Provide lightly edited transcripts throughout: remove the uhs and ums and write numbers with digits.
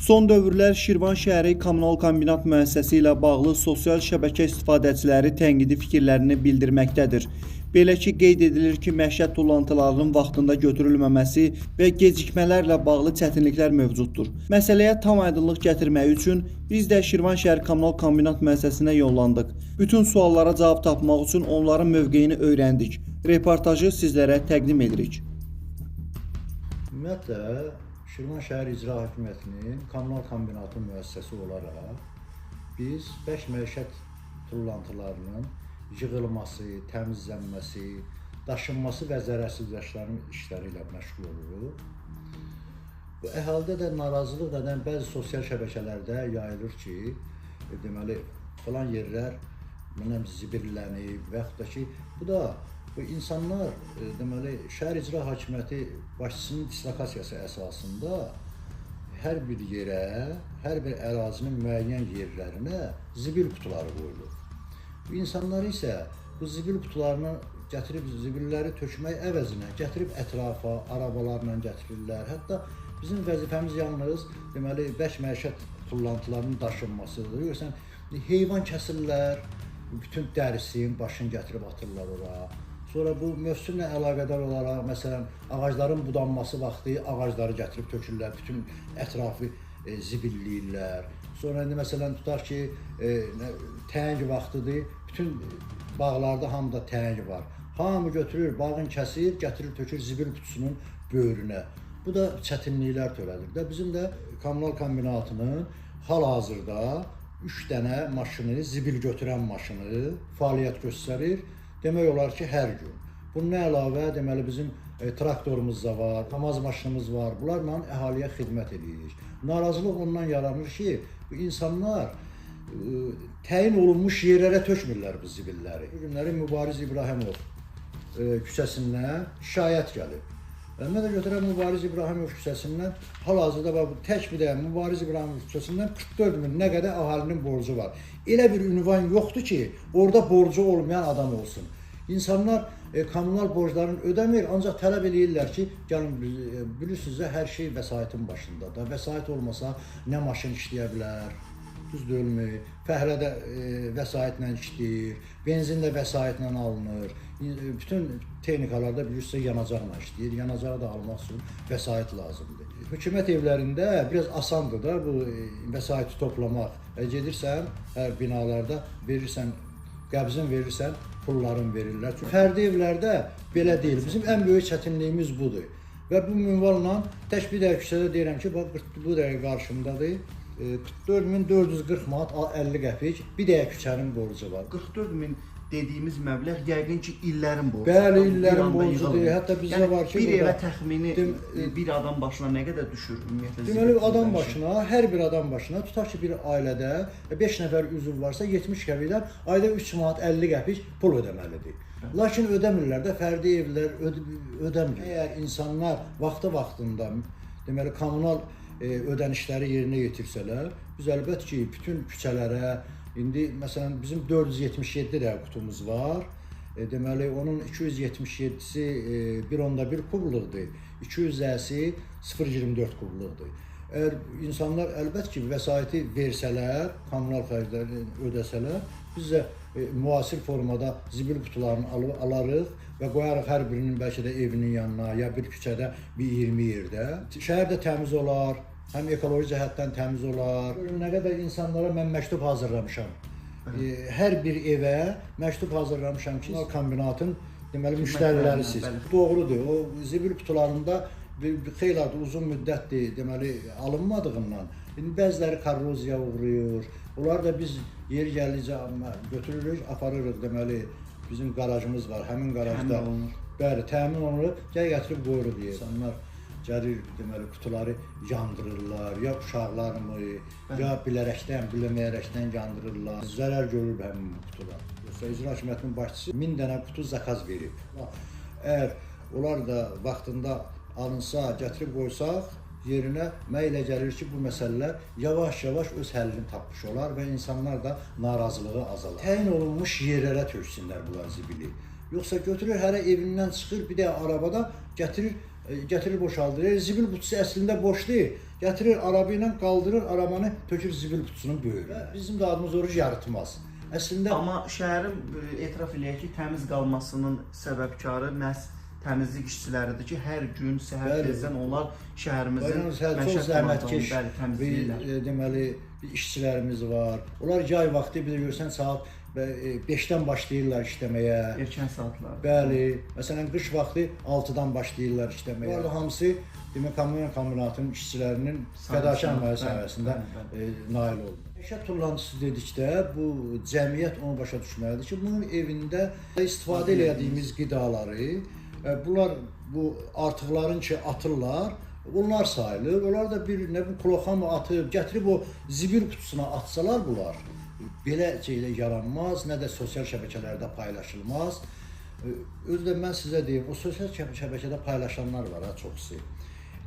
Son dövrlər Şirvan şəhəri Kommunal Kombinat müəssisəsi ilə bağlı sosial şəbəkə istifadəçiləri tənqidi fikirlərini bildirməkdədir. Belə ki, qeyd edilir ki, məişət tullantılarının vaxtında götürülməməsi və gecikmələrlə bağlı çətinliklər mövcuddur. Məsələyə tam aydınlıq gətirmək üçün biz də Şirvan şəhər Kommunal Kombinat müəssisəsinə yollandıq. Bütün suallara cavab tapmaq üçün onların mövqeyini öyrəndik. Reportajı sizlərə təqdim edirik. Ümumiyyətlə, Şirvan şəhər İcra Hakimiyyətinin Kommunal Kombinatı müəssisəsi olaraq biz bərk məişət tullantılarının yığılması, təmizlənməsi, daşınması və zərərsizləşdirmə işləri ilə məşğul oluruq. Bu əhalidə də narazılıq nədən bəzi sosial şəbəkələrdə yayılır ki, deməli falan yerlər mənəm zibirlənib və yaxud da ki, bu da bu insanlar deməli şəhər icra hakimiyyəti başçısının dislokasiyası əsasında hər bir yerə, hər bir ərazinin müəyyən yerlərinə zibil qutuları qoyulur. Bu insanlar isə bu zibil qutularını gətirib zibilləri tökmək əvəzinə gətirib ətrafa arabalarla gətirirlər. Hətta bizim vəzifəmiz yalnız deməli bərk məişət tullantılarının daşınmasıdır. Görürsən, heyvan kəsirlər, bütün dərisini, başını gətirib atırlar ora. Sonra bu mövsümlə əlaqədar olaraq, məsələn, ağacların budanması vaxtı ağacları gətirib tökürlər, bütün ətrafı zibilləyirlər. Sonra indi məsələn tutaq ki, təng vaxtıdır, bütün bağlarda hamıda təng var. Hamı götürür, bağın kəsir, gətirir, tökür zibil qutusunun böyrünə. Bu da çətinliklər törədir də. Bizim də Kommunal Kombinatının hal-hazırda 3 dənə maşını, zibil götürən maşını fəaliyyət göstərir. Demək olar ki, hər gün. Bundan əlavə, deməli, bizim traktorumuz da var, KAMAZ maşınımız var. Bunlarla əhaliyə xidmət edirik. Narazılıq ondan yaranır ki, bu insanlar təyin olunmuş yerlərə tökmürlər bu zibilləri. Bu günləri Mübariz İbrahimov küçəsindən şikayət gəlib. Mən də götürəm Mübariz İbrahimov küçəsindən, hal-hazırda bax, tək bir də Mübariz İbrahimov küçəsindən 44 min nə qədər əhalinin borcu var. Elə bir ünvan yoxdur ki, orada borcu olmayan adam olsun. İnsanlar kommunal borclarını ödəmir, ancaq tələb eləyirlər ki, gəlin, bilirsiniz də, hər şey vəsaitin başındadır. Vəsait olmasa nə maşın işləyə bilər, düz deyilmi? Fəhlə də vəsaitlə işləyir, benzin də vəsaitlə alınır. Bütün texnikalarda bilirsiniz, yanacaqla işləyir. Yanacağı da almaq üçün vəsait lazımdır. Hökumət evlərində biraz asandır da bu vəsaiti toplamaq. Gedirsən, hər binalarda verirsən, qəbzin verirsən, pulların verirlər. Çünki fərdi evlərdə belə deyil. Bizim ən böyük çətinliyimiz budur. Və bu minvalla tək bir dəqiqə küçədə deyirəm ki, bax, bu dəqiqə qarşımdadır. 44.440 manat 50 qəpik bir dəqiqə küçənin borcu var. 44 min dediyimiz məbləğ yəqin ki, illərin borcudur. Bəli, illərin borcudur. Hətta bizdə yəni, var ki, bir evə təxmini bir adam başına nə qədər düşür ümumiyyətlə? Deməli, adam başına, hər bir adam başına, tutaq ki, bir ailədə 5 nəfər üzv varsa 70 qəpikdən ayda 3 manat 50 qəpik pul ödəməlidir. Lakin ödəmirlər də, fərdi evlər ödəmir. Əgər insanlar vaxtı-vaxtında deməli kommunal ödənişləri yerinə yetirsələr, biz əlbəttə ki, bütün küçələrə, indi məsələn bizim 477 dənə qutumuz var. Deməli onun 277-si 1.1 kubluqdur, 200-əsi 0.24 kubluqdur. Əgər insanlar əlbəttə ki, vəsaiti versələr, kommunal xərclərini ödəsələr, biz də müasir formada zibil qutularını alarıq və qoyarıq hər birinin bəlkə də evinin yanına, ya bir küçədə, bir 20 yerdə. Şəhər də təmiz olar, həm ekoloji cəhətdən təmiz olar. Nə qədər insanlara mən məktub hazırlamışam. Hər bir evə məktub hazırlamışam ki, kombinatın deməli müştərilərisiz. Doğrudur, o zibil qutularında bir xeyli uzun müddətdir deməli alınmadığından, indi bəziləri korroziyaya uğrayır. Onları da biz yeri gəldikcə götürürük, aparırıq deməli bizim qarajımız var, həmin qarajda bəli, təmin olunur, gəl gətirib qoyuruq deyə. İnsanlar gəlir, deməli, qutuları yandırırlar, ya uşaqlarımı, ya bilərəkdən, biləməyərəkdən yandırırlar. Zərər görür həmin qutular. Yoxsa İcra Hakimiyyətinin başçısı 1000 dənə qutu zakaz verib. Əgər onlar da vaxtında alınsa, gətirib qoysaq, yerinə mənə elə gəlir ki, bu məsələlər yavaş-yavaş öz həllini tapmış olar və insanlar da narazılığı azalar. Təyin olunmuş yerlərə töksünlər bunlar zibili. Yoxsa götürür, hərə evindən çıxır, bir də arabada gətirir, Gətirir boşaldır. Zibil qutusu əslində boş deyil. Gətirir araba ilə qaldırır arabanı, tökür zibil qutusunun böyrünə. Bizim də adımız oruc yaratmaz. Əslində Amma şəhərin etiraf eləyək ki, təmiz qalmasının səbəbkarı məhz təmizlik işçiləridir ki, hər gün səhər tezdən onlar şəhərimizin çox zəhmətkeş təmizləyirlər. Deməli, bir işçilərimiz var. Onlar yay vaxtı bir də görsən saat 5-dən başlayırlar işləməyə. Erkən saatlarda. Bəli. Məsələn, qış vaxtı 6-dan başlayırlar işləməyə. Bunlar hamısı demək kommunal kombinatın işçilərinin fədakar əməyi sayəsində nail oldu. Məişət tullantısı dedikdə bu cəmiyyət onu başa düşməlidir ki, bunun evində istifadə elədiyimiz qidaları, bunlar bu artıqların ki atırlar, onlar sayılır. Onlar da bir nə bu kloxamı atıb, gətirib o zibil qutusuna atsalar bunlar belə şeylə yaranmaz, nə də sosial şəbəkələrdə paylaşılmaz. Özü də mən sizə deyim, o sosial şəbəkədə paylaşanlar var ha, çoxsu.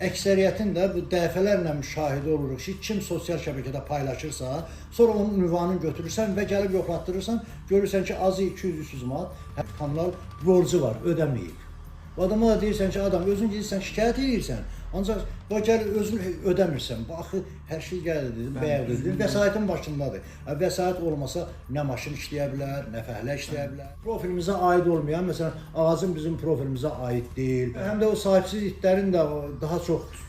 Əksəriyyətin də bu dəfələrlə müşahidə oluruq ki, kim sosial şəbəkədə paylaşırsa, sonra onun ünvanını götürürsən və gəlib yoxlatdırırsan, görürsən ki, azı 200-300 manat kommunal borcu var, ödəməyib. Bu adama da deyirsən ki, adam özün gedirsən şikayət edirsən. Ancaq bax gəl özün ödəmirsən. Bax axı hər şey gəlir dedim, bayaq dedim, vəsaitin başındadır. Vəsait olmasa nə maşın işləyə bilər, nə fəhlə işləyə bilər. Profilimizə aid olmayan, məsələn, ağacın bizim profilimizə aid deyil. Həm də o sahibsiz itlərin də daha çox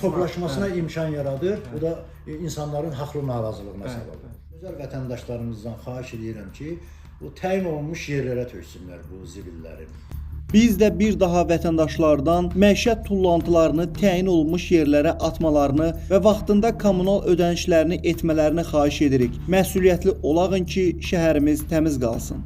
toplaşmasına imkan yaradır. Bu da insanların haqlı narazılığına səbəb olur. Gözəl vətəndaşlarımızdan xahiş edirəm ki, bu təyin olunmuş yerlərə töksünlər bu zibilləri. Biz də bir daha vətəndaşlardan məişət tullantılarını təyin olunmuş yerlərə atmalarını və vaxtında kommunal ödənişlərini etmələrini xahiş edirik. Məsuliyyətli olağın ki, şəhərimiz təmiz qalsın.